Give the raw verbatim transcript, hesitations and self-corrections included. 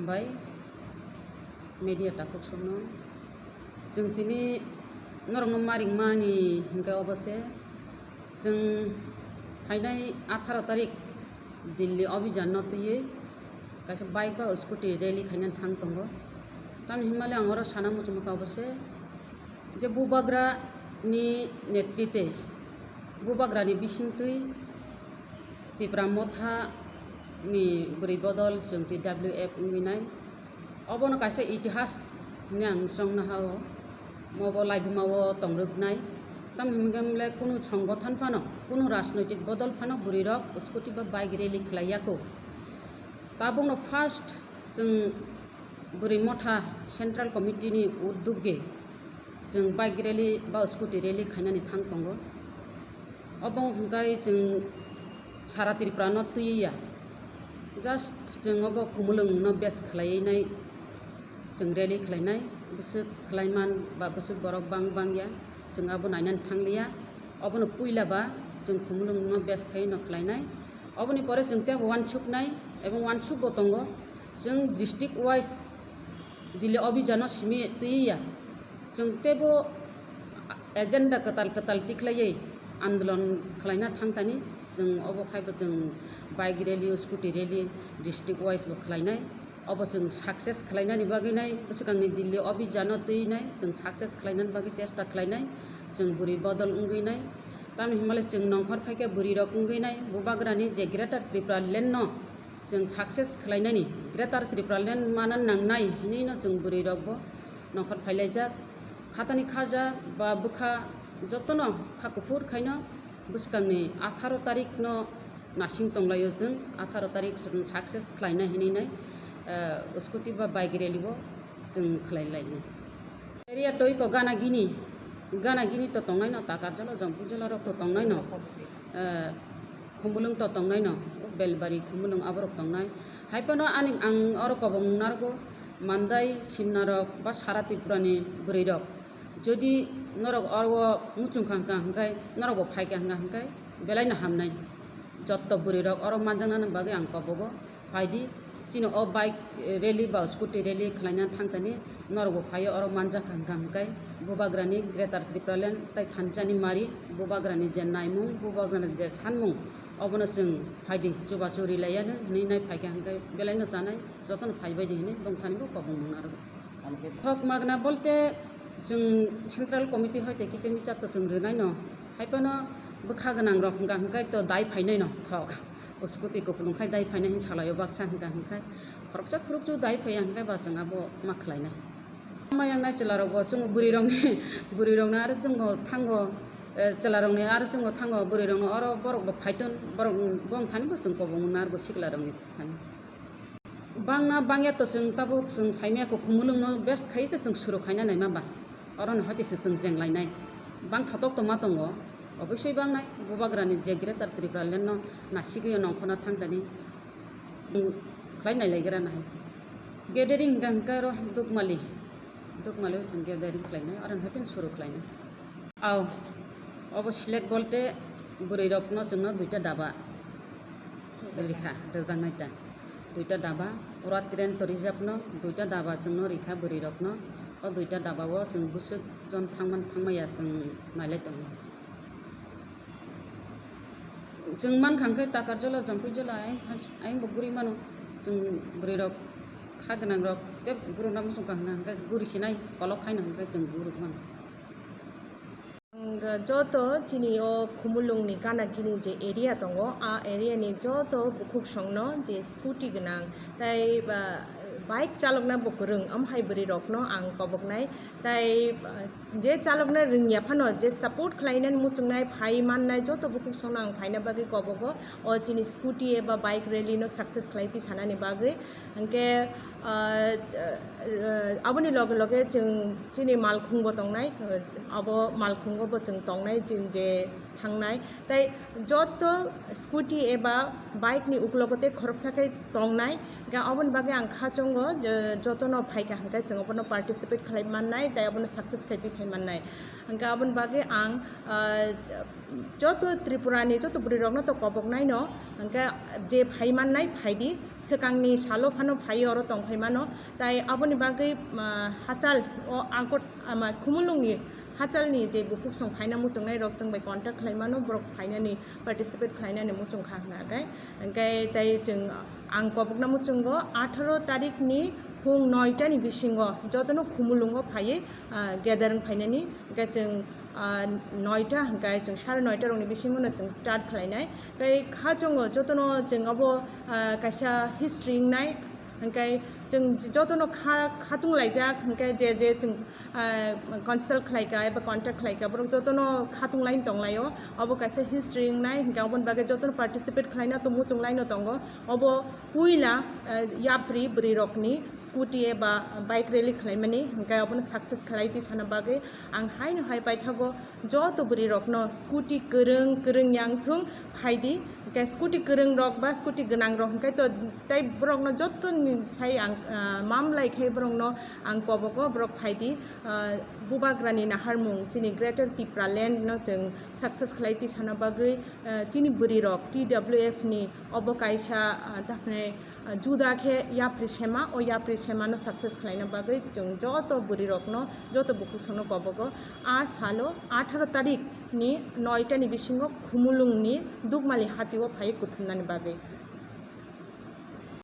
Bai media takhuk songno chwng tini norokno maring mani hinkhe obo se chwng phainai atharo tarik Delhi obijan no twiwi kaisa bike ba scooty rally khaina thang tongo. Tamni hinmale ang oro sana muchungkha obo se je Bubagra ni netrite, Bubagra ni bisingtwi Tipra Motha ni bwrwi bodol chwng T W F wngwi nai. Obono kaisa itihas hinwi ang chongno ha-o. Obo laibuma o tongrwknai. Tamni hwnmale kunu songothon phano, kunu rajnoitik bodol phano bwrwi rok scooty ba bike rally khlai yaku. Tabukno first chwng Bwrwi Motha Central Committee ni uddogwi chwng bike rally ba scooty rally khainani thang tongo. Obo hwnkhe chwng sara Tripura no twiwi ya, just chwng obo Khumulwng no base khlaiwi nai chwng rally khlainai, bwswk khlaiman ba bwswk borok bang bang ya, chwng abo nainani thangliya. Obono puila ba chwng Khumulwng no base khai no khlainai. Oboni pore chwng tei uansuknai, ebong uansukgo tongo. Chwng district wise Delhi obijano simi twiwi ya. Chwng teibo agenda kwtal kwtal tikhlaiwi andolon khlaina thangthani. Chwng obo khaibo chwng bike rally, scooty rally district wise bo khlainai. Obo chwng success khlainani bagwi nai, bwswkangni Delhi obijano twi nai, chwng success khlainani bagwi chesta khlainai, chwng bwrwi bodol wngwi nai. Tamni hwnmale chwng nongkhor phaikhe bwrwi rok wngwi nai, Bubagrani je Greater Tripura Land no chwng success khlainani, Greater Tripura Land mana nangnai hinwi no chwng bwrwi rok bo nongkhor phailaijak. Khatani khaja ba bwkha jotono kha kuphur khaino bwswkangni atharo tarik no nasing tonglaio chwng, atharo tarik chwng success khlaina hinwi nai, eh, scooty ba bike rally bo chwng khlai lai. Area toi ko gana gini, gana gini to tongnai no, Takarjala, Jampui jala rok to tongnai no, eh, Khumulwng to tongnai no, Belbari, Khumulwng aborok tongnai. Hai phano ani ang oro kobong narwgo, Mandai, Simna rok ba sara Tripura ni bwrwi rok. Jodi norok oro muchung kha hwnkha hwnkhe, norok bo phai kha hwnkha hwnkhe, belai no hamnai. Jotto bwrwi rok oro manjaknani bagwi ang kobogo, phaidi. Chini o bike rally ba scooty rally khlaina thangthani norok bo phaio, oro manjak kha hwnkha hwnkhe, Bubagrani Greater Tripura Land tai thansa ni mari, Bubagrani je naimung, Bubagrani je sanmung, obono chwng phaidi, chubachu rilaiya hinwi nai phaikha hwnkhe belai no chanai, jotono phaibaidi hinwi bongthani bo kobong mung narwgo. Thok magna bolte chwng Central Committee hoite kicha micha to chwng rwnai no, hai phano bwkha gwnang rok hwnkha hwnkhe to dai phainai no thok. O scooty kupulung khai dai phainai hin salaio baksa hwnkha hwnkhe khoroksa khoroksa dai phaiya hwnkhe ba chwng abo ma khlainai. Ma yangnai chwla rok bo chwng bwrwi rokni, bwrwi rokno aro chwng bo thango, eh, chwla rokni aro chwng bo thango, bwrwi rokno oro borok bo phaiton, borok bongthani bo chwng kobong narwgo sikla rokni thani. Bangna bangya to chwng tabuk chwng saimaya kho Khumulwngno best khai se chwng suru khaina naima ba. Oro no hati se chwng jeng lainai. Bang thotok to ma tongo. Obosoi bangnai Bubagrani je Greater Tripura Land no nasigwi nongkhorna thangtani. Chwng khlai nai laigra na hai se. Gathering hwnkha hwnkha ro Dukmali. Dukmali o chwng gathering khlainai. Oro no hati suru khlainai. Aw, obo select bolte bwrwi rokno chwngno duita daba rikha, rwjaknai ta. Duita daba, ura train to reserve no duita daba chwngno rikha bwrwi rokno. O duita daba o chwng bwswk jon thangman thangmaya chwng nailai tongo. Chwng mankha hwnkhe Takarjala, Jampui jala, ayang, ayang bo guri mano. Chwng bwrwi rok kha gwnang rok tei guruna muchungkha hwnkha hwnkhe guri sinai kolok khaino hwnkhe chwng guruk mano. Ang joto chini o Khumulwngni gana gini je area tongo, a area ni joto bukhuk songno je scooty gwnang tai ba bike chalokna bo kwrwng, amhai bwrwi rokno ang koboknai. Tai, ah, je chalokna rwngya phano je support khlainani muchungnai phai mannai joto bukhuk songno ang phaina bagwi kobogo o chini scooty eba bike rally no success khlai twi sanani bagwi. Hwnkhe, ah, ah, aboni loge loge chwng chini malkhung bo tongnai, ah, abo malkhungo bo chwng tongnai chini je thangnai. Tai joto scooty eba bike ni uklogo tei khoroksa khe tongnai, hwnkhe aboni bagwi ang kha chwng je jotono phaikha hwnkhe chwng abono participate khlai mannai tei abono success khai tisai mannai. Hwnkhe aboni bagwi ang, ah, joto Tripurani joto bwrwirokno to koboknaino hwnkhe je phai mannai phaidi, swkangni salo phano phaiwi oro tongphai mano. Tai aboni bagwi, ah, hachal o Angkor, ama, Khumulungni hachalni je bukhuk song phaina muchungnairok chwng bai contact khlai mano, borok phainani participate khlainani muchung kha hwnkhe. Hwnkhe tai chwng ang kobokna muchungo atharo tarikni phung noitani bisingo jotono Khumulungo phaiwi, ah, gather wng phainani. Hwnkhe chwng, ah, noita hwnkhe chwng sare noita rokni bisingono chwng start khlainai. Tei kha chwngo jotono chwng abo, ah, kaisa history wngnai. Hwnkhe chwng jotono kha-, khatung laijak, hwnkhe je je chwng, ah, consult khlaika eba contact khlaika, borok jotono khatung laino tonglaio. Obo kaisa history wngnai, hwnkhe aboni bagwi jotono participate khlaina to muchung laino tongo. Obo puila, ah, yapri bwrwirokni scooty eba bike rally khlaimani, hwnkhe abono success khlai tisana bagwi ang haino hai paithago. Joto bwrwirokno scooty kwrwng, kwrwng yang thung phaidi. Hwnkhe scooty kwrwng rok ba scooty gwnang rok hwnkhe to tei borokno joto ni sai ang, ah, mam lai khe borokno ang kobogo, borok phaidi. Ah, Bubagrani naharmung chini Greater Tipraland no chwng success khlai tisana bagwi, ah, chini bwrwirok T W F ni obo kaisa, ah, tamhinai, ah, juda khe yapri sema, o yapri semano success khlaina bagwi chwng joto bwrwirokno, joto bukhuk songno kobogo. A salo atharo tarik ni noita ni bisingo Khumulungni Dukmali hatio phai kuthumnani bagwi.